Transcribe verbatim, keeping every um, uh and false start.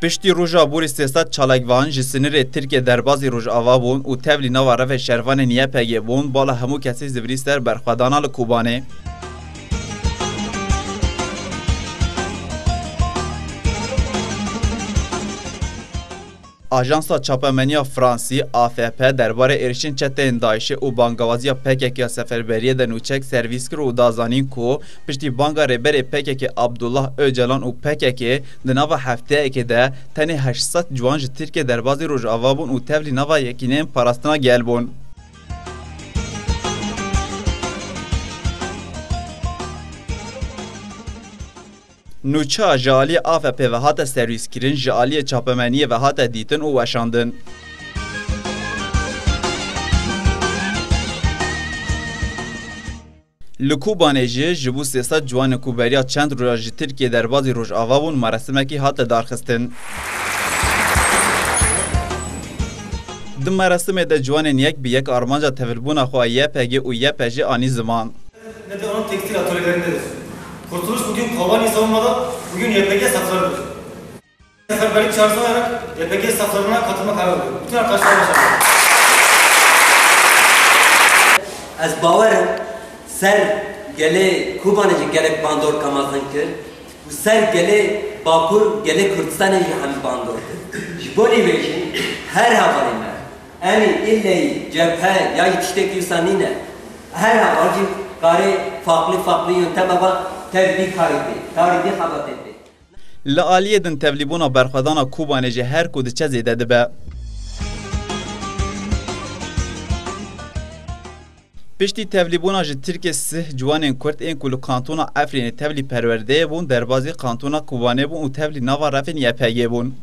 Piştî roja borî sê sed çalakvan ji sinirê Tirkiyê derbazî Rojava bûn û tevlî nava revê şervanên Y P G bûn, bala hemû kesî zivirî ser berxwedana li Kobanê. Ajansa Çapemeniya Fransî, A F P, derbarê êrişên çeteyên DAIŞê û bangawaziya P K K ya seferberiyê de nûçek servîs kir û da zanîn ku piştî banga rêberê P K K Abdullah Ocalan û P K K di nava hefteyekê de tenê heşt sed ciwan ji Tirkiyê derbazî Rojava bûn û tevlî nava yekîneyên parastina gel bûn. Nûçeya ji aliyê A F P ve hate servîskirin, ji aliyê çapemeniyê ve hate dîtin û weşandin. Li Kobanê jî ji bo sê sed ciwanên ku beriya çend roja ji Tirkiyê derbazî Rojava bûn, merasimekî hate darxistin. Di merasimê de ciwanên yek bi yek armanca tevlîbûna xwe ya Y P G û Y P G anî ziman. Nedir onun tekstil atölyelerindedir. Kurtuluş bugün Kobani savunmada, bugün Y P G saflarıdır. Seferberlik çağrısı olarak Y P G saflarına katılma kararı alıyor. Bütün arkadaşlar başarılar. Ez bawer im, ser gelê Kobanê jî gelek bandorka mezin kir û ser gelê Bakur, gelê Kurdistanê jî hemî bandor kir. Ji bo vê jî her hevalê me, enî îlleyî cephe ya jî tiştekî wisa nîne. Her heval jî karê farklı farklı yönteme ve tevlî karê tê, karê vî xebatê tê. Li aliyê din tevlîbûna berxwedana Kobanê jî her ku diçe zêde dibe. Piştî tevlîbûna ji Tirkiyê sih ciwanên Kurd ên ku li kantona Efrînê tevlî perwerdeyê bûn, derbazî kantona Kobanê bûn û tevlî nava revên Y P G bûn.